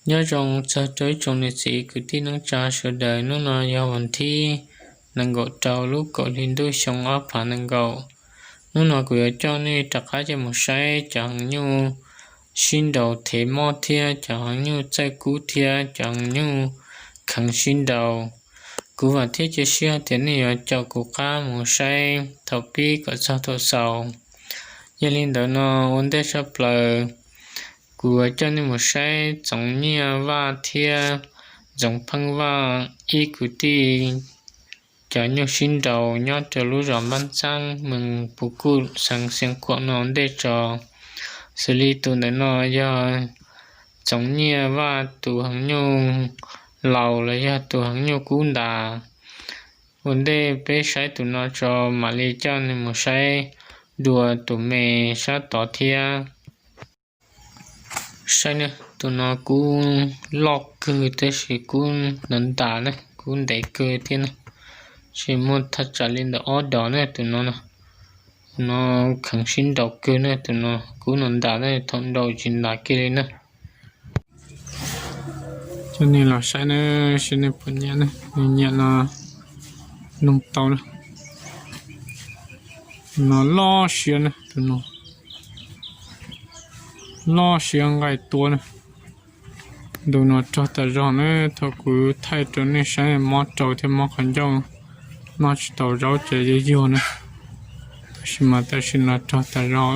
Nyob zoo txog rau ib tsoom niam txiv kwv tij neej tsa sawv daws, hnub no yog vas thib nees nkaum rau lub kaum hli ntuj xyoo ob phav nees nkaum. Hnub no kuv yuav coj nej rov qab coj mus saib cov heev nyuj sib nraus thev mob thiab cov heev nyuj txawj kub thiab cov heev nyuj kheev sib nraus. Kuv vam thiab cia siab hais tias nej yuav caum kuv qab mus saib thaum pib kom txog thaum xaus. Yog li ntawd no, ua ntej tshaj plaws kuv yuav coj nej mus saib Txoov Nyiaj Vaj thiab Ntxoov Pheej Vaj ib kwv tij cov nyuj sib nraus nyob rau lub zos Npab Ntxeeb, moos Pus Kuj, xeev Xiav Khuam no ntej tso. Xws li tus ntawm no yog Txoov Nyiaj Vaj tus heev nyuj laus los yog tus heev nyuj kub ntas. Ua ntej peb saib tus no tso mam li coj nej mus saib dua tus me sab tod thiab. Saib na, tus no kub loj kawg tab sis kub ntas ntas na, kub ntev kawg thiab na. Tsis muaj thaj tsam li ntawm ob dos na tus no. Tus no kheev sib nraus kawg na, tus no kub ntas ntas na, thaum nraus tsis ntas kiag li na. Coj nej los saib na, saib nej puas nyiam na, nyiam no noog tau na. Tus no loj siab na, tus no loj siab nqaij tuab na. Ntu no rog tas zog na, thaum kuv thaij rau nej saib mob rau thiab mob qhov ncauj, noj tsis tau zaub ces yuag yuag na. Tab sis mas tam sim no rog tas zog,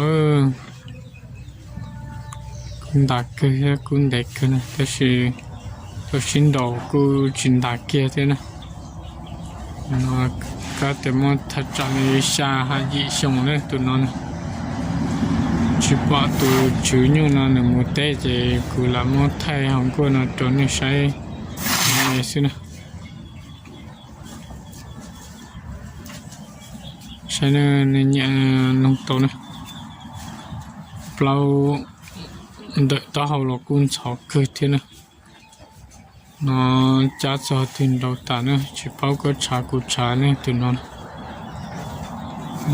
kub ntas kawg thiab kub ntev kawg na, tab sis thaum sib nraus kuj tsis ntas kiag thiab na. Kab tias muaj thaj tsam li xya ha yim xyoo na tus no na. Tsis pom tus tswv nyuj no nws mus teb ces kuv lam muab thaij hauv nkuaj no rau nej saib xwb na. Saib, nej nyiam noog tau na. Plaub ntawm taub hau los kuj ntxhov kawg thiab na. No cab txog twg nraus tas na, tsis paub koj tshav kuv tshav ne tus no.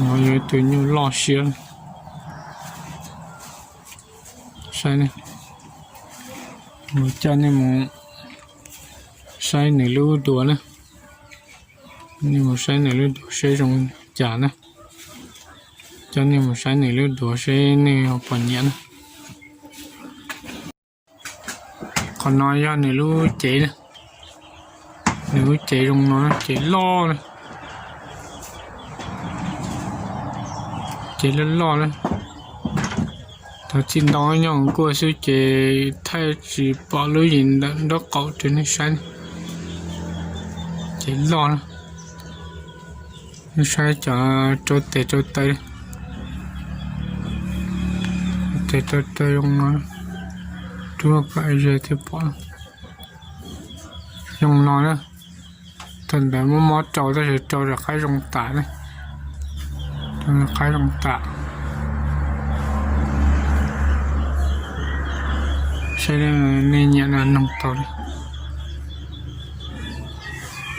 No yog ib tug nyuj loj siab. Saib, mus coj nej mus saib nws lub duav na. Nej mus saib nws lub duav seb zoo cas na. Coj nej mus saib nws lub duav seb nej ho puas nyiam na. Qhov no yog nws lub cev na. Nws lub cev zoo no, cev loj na. Cev loj loj na. Thaum txij ntoo nyob nkuaj xwb ces thaij tsis pom lub yim ntawm nraub qaum rau nej saib. Cev loj na. Nej saib cov rau tes rau taw, tes rau taw zoo no, rub kom ze thiaj pom. Zoo no na. Thaum ntawd mob mob rau tab sis rau rov qab zoo tas na. Rau rov qab zoo tas. Saib, nej nyiam no noog tau li.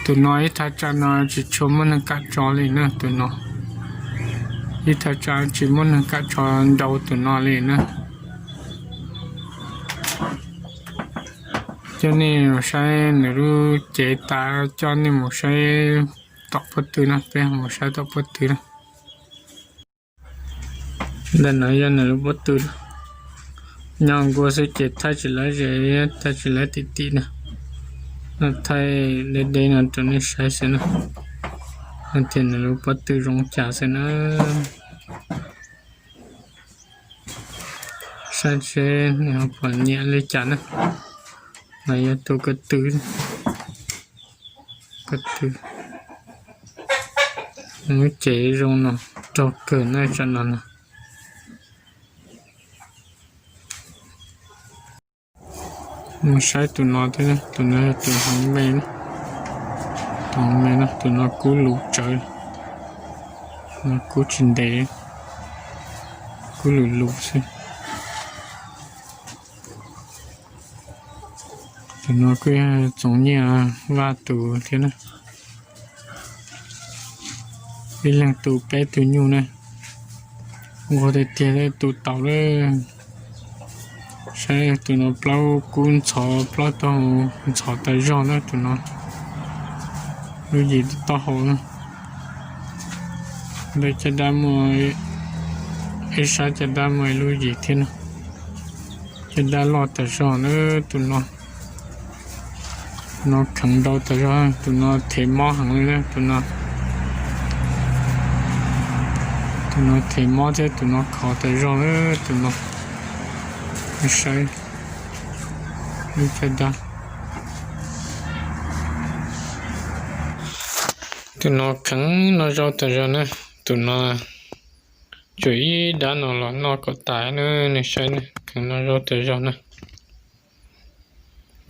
Tus no ib thaj tsam no tsis tshua muaj neeg kam tso li na tus no. Ib thaj tsam tsis muaj neeg kam tso nraus tus no li na. Coj nej mus saib nws lub cev tas, coj nej mus saib tom pob tw na, peb mus saib tom pob tw na. Ntawm no yog nws lub pob tw. Nyob nkuaj xwb ces thaij tsis lawv zes, thaij tsis lawv tim tim na. Thaij deb deb no rau nej saib xwb na. Hais tias nws lub pob tw zoo cas xwb na. Saib seb nej ho puas nyiam li cas na. No yog tus ko tw, ko tw, lub cev zoo no, raug kawg na tsam no na. Mus saib tus no thiab, tus no yog tus heev me, tus heev me no, tus no kub lus tsawv, no kub tsis ntev, kub lus lus xwb. Tus no kuj yog Txoov Nyiaj Vaj tus thiab na. Ib leeg tu peb tug nyuj na. Nquag tiag tiag tu tau lawm. Tus no plaub kub ntxhov, plaub taub hau ntxhov tas zog na tus no. Lub yim taub hau na. Ntawm caj dab muaj, ib sab caj dab muaj ib lub yim thiab na. Caj dab loj tas zog na tus no. Tus no kheev ntau tas zog, tus no them mob heev li na tus no. Tus no them mob thiab tus no khov tas zog na tus no. Saib lub caj dab. Tus no kheev noj zaub tas zog na. Tus no tsuas ib dab no los noj kom tas na, nej saib na, kheev noj zaub tas zog na.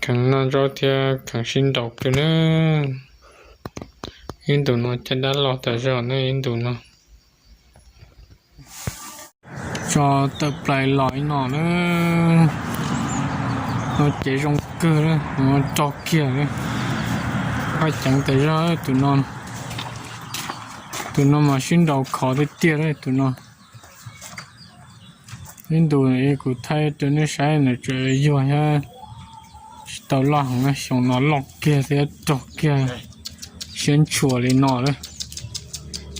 Kheev noj zaub thiab kheev sib nraus kawg na. Ib ntus no caj dab loj tas zog na ib ntus no. Tso tawm plaws los ib no na. No cev zoo kawg, no rog kiag, qaj ceev tas zog tus no. Tus no mas sib nraus khov tiag tiag tus no. Ib ntus kuv thaij rau nej saib nws tseem yuag thiab tsis tau loj heev na, xyoo no loj kiag thiab rog kiag siab ntshua li no lawm.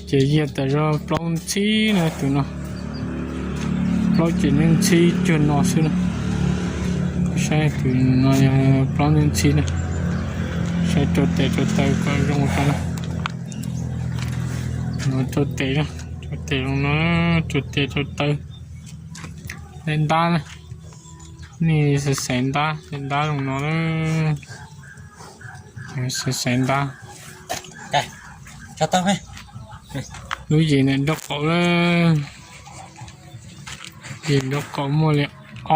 Ces yiag tas zog plaub ntxhib na tus no. Plaub ces ntxhib cuag no xwb na. Saib tus no yog plaub ntxhib na. Saib rau tes rau taw kom zoo rau na. No rau tes, rau tes zoo no, rau tes rau taw. Daim ntab na, nej xaiv xaiv ntab, daim ntab zoo no, xaiv xaiv ntab. Lub yim ntawm nraub qaum, yim nraub qaum muaj li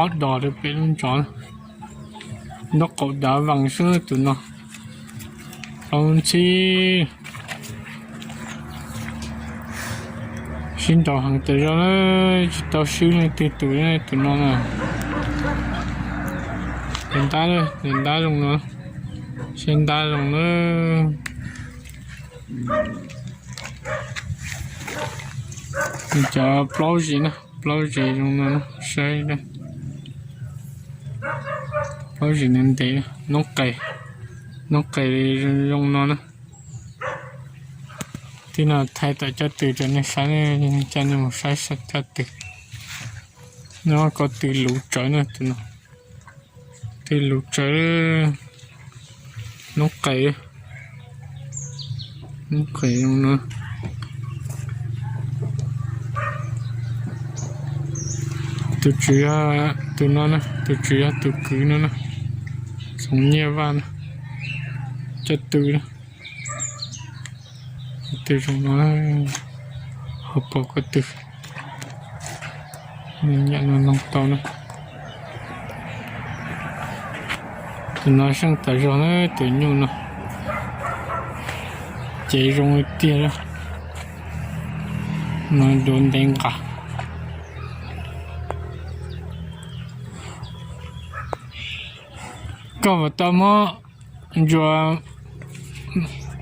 ob dos rau pem lub ntsov. Nraub qaum dav vees xwb tus no. Tau ntxhib. Sib nraus heev tas zog na, tsis tau swb leej twg tus tus no na. Tus ntab, tus ntab zoo no, saib ntab zoo na. Cov plaub zis na, plaub zis zoo no, saib. Plaub zis ntev ntev, noob qes, noob qes zoo no na. Tib no thaij tom caj tw rau nej saib, coj nej mus saib caj tw. No ko tw luv tsawv na tus no. Tw luv tsawv, noob qes, noob qes zoo no. Tus tswv yog tus no na, tus tswv yog tus kwv no na, Txoov Nyiaj Vaj na, coj tw na. Tw zoo no, ho pom ko tw, nyiam no noog tau na. Tus no seej tas zog na, tus nyuj no. Cev zoo li tiag, no duav ntev nqas. Koj puas tau muab ntsuas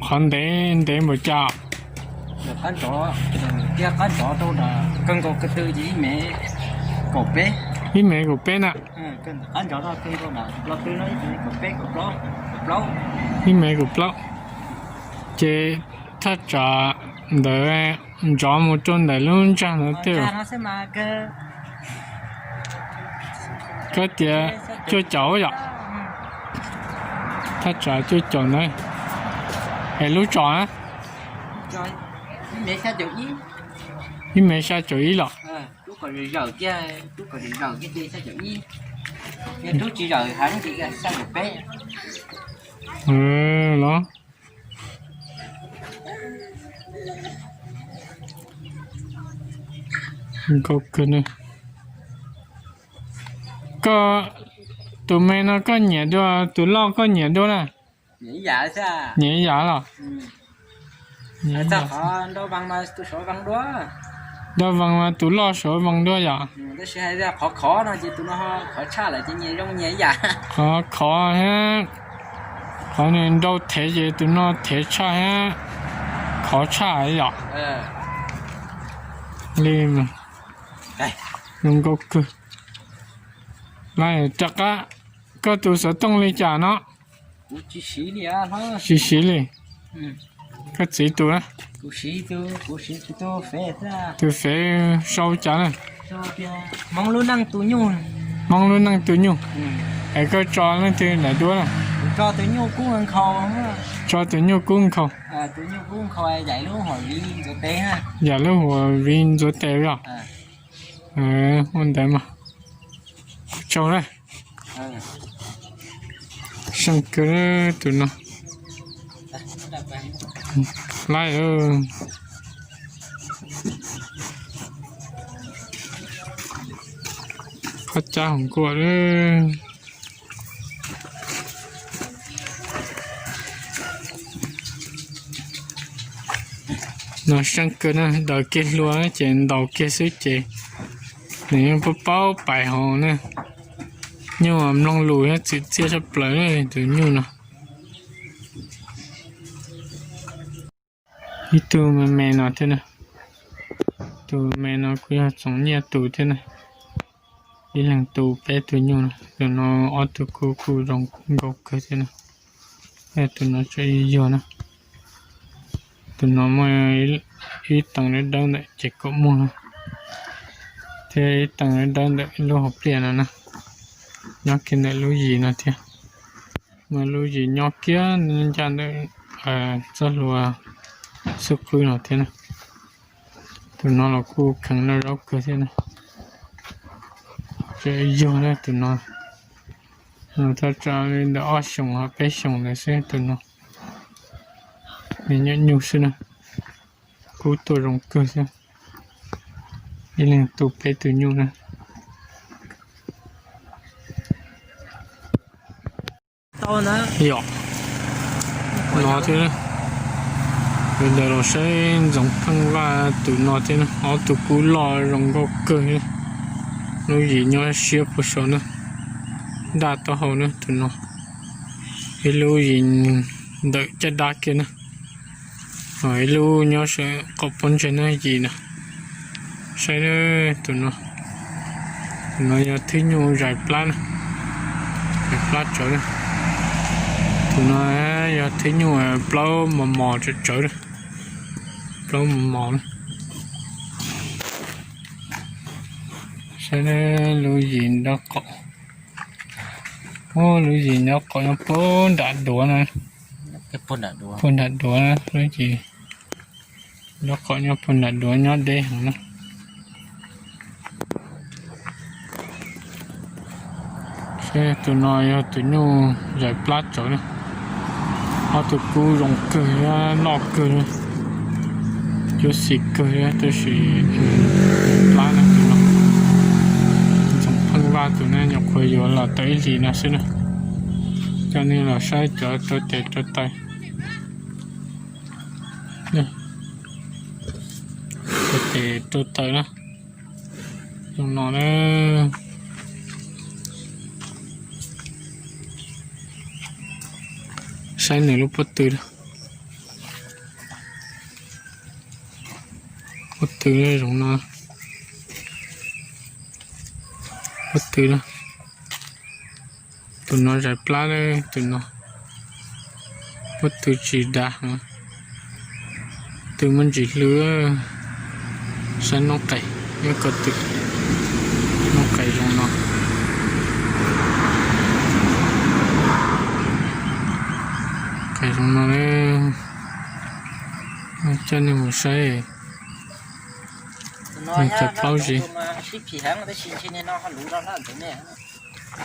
qhov ntev ntev npaum cas? Qab ntsov, qab ntsov rau nram kawg nkaus ko tw ces ib mev kaum peb. Ib mev kaum peb na. Qab ntsov rau kawg nkaus nram lo tw no ib mev kaum peb, kaum plaub, kaum plaub. Ib mev kaum plaub. Ces thaj tsam ntawd ntsov mus rau ntawm lub ntsag no tej. Koj tias cuaj caum yom? Thaj tsam cuaj caum na. Es lub tsom na? Ib mev xya caum ib los? Los, nkauj kawg ne. Koj, tus me no koj nyiam dua, tus loj koj nyiam dua na? Nyiam ib yam los? Nrau vees mas tus loj sav vees dua yom? Qhov khov thiab, qhov nws nrau thev ces tus no thev tshaj thiab khov tshaj yom? Li, zoo nkauj kawg. Rov qab, koj tus xov tooj li cas no? Tsis siv li. Koj txiv tus na? Tus fev sau cas na? Hmoob lub neej tus nyuj. Es koj tso leej twg daim duab na? Tso tus nyuj kub nkhaus. Yam lub huam viv ntxuav tes yog. Ua ntawd mas. Tsaug na. Seej kawg tus no. Laib. Qhov cab hauv nkuaj. No seej kawg na, daws kiag hlua ces ntaus kiag xwb ces nws yeej paub paub pais hauv na. Nyuj mloog lus thiab txwm txiaj tshaj plaws tus nyuj no. Ib tug me me no thiab na. Tus me no kuj yog Txoov Nyiaj tus thiab na. Ib leeg tu peb tug nyuj na, tus no ob tug kub kuj zoo nkauj kawg thiab na. Tus no tseem yuag na. Tus no muaj ib teev dawb dawb ntawm ces kaum muag na, thiab ib teev dawb dawb ntawm lub hauv pliaj no na. Nyob kiag ntawm lub yim no thiab. Muaj lub yim nyob kiag ncaj ntawm txoj hlua xub qwb no thiab na. Tus no los kuj kheev noj zaub kawg thiab na. Tseem yog na tus no, thaj tsam li ntawm ob xyoos ho peb xyoos ntawd xwb tus no. Nws nyuam nyuj xwb na, kub tuaj zoo kawg xwb. Ib leeg tu peb tus nyuj na. Yog no thiab, yus ntawd los saib Ntxoov Pheej Vaj tus no thiab na, ob tug kub loj zoo nkauj kawg. Lub yim nyob siab puag saud na, daj taub hau na tus no. Ib lub yim ntawm caj dab kiag na. Ib lub nyob sab qaum pob ntseg na yim na. Saib tus no, tus no yog thwb nyuj zais plab na, zais plab tsawv na. Tus no yog thwb nyuj plaub mos mos tsawv tsawv na, plaub mos mos na. Saib lub yim nyob qaum, lub yim nyob qaum nyob puag nram duav na, puag nram duav na, lub yim nyob qaum nyob puag nram duav nyob deb heev na. Saib tus no yog tus nyuj zais plab tsawv na. Ob tug kub zoo kawg thiab loj kawg, cuab xim kawg thiab tab sis plab na tus no. Ntxoov Pheej Vaj tus ne nyuam qhuav yuav los tau ib hlis no xwb na. Coj nej los saib cov rau tes rau taw. Rau tes rau taw na. Zoo no na. Saib nws lub pob tw, pob tw zoo no. Pob tw, tus no zais plab, tus no pob tw tsis dav heev. Tw muaj ntsis hlwb. Saib noob qes, ib ko tw, noob qes zoo no. Qes zoo no, coj nej mus saib. Cov plaub zis.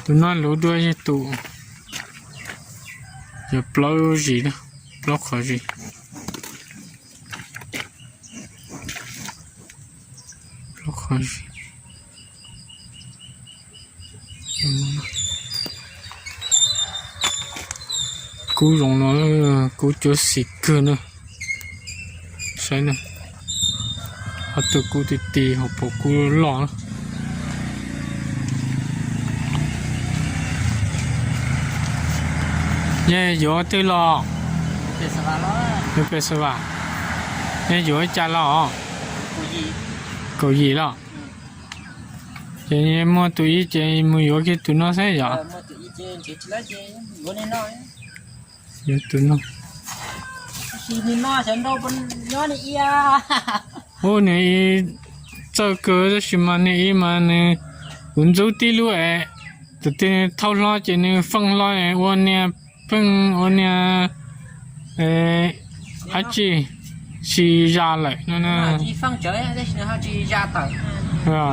Tus no luv dua yog tus, yog plaub zis na, plaub qhov zis. Plaub qhov zis. Kub zoo no, kub cuab xim kawg na. Saib na, ob tug kub ti ti, hauv paus kub loj. Yog yuav twg los? Yuav pes xav vas. Yog yuav ib cas los? Kaum yim los? Ces muaj tus ib ces mus yuav kiag tus no xwb yom? Yuav tus no. Ub, nws ib txawj kawg tab sis mas nws ib mas nws kuv ntxub tib lub es, tus twg thauj hlo ces nws feej hlo ua niag peej ua niag dab tsi, tsis zas lawm no.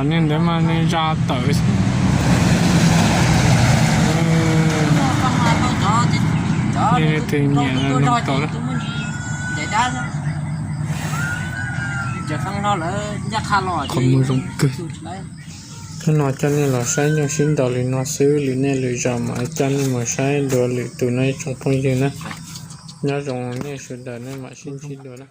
Niag ntawd mas nws zas tawm. Tus nyiam no tau qhov muag zoo kawg. Hnub no coj nej los saib nyuj sib ntaus li no xwb, lwm niaj lwm zaus mam coj nej mus saib dua lwm tus no ib tsoom phooj ywg na. Nyob zoo nej sawv daws, nej mam sib ntsib dua na.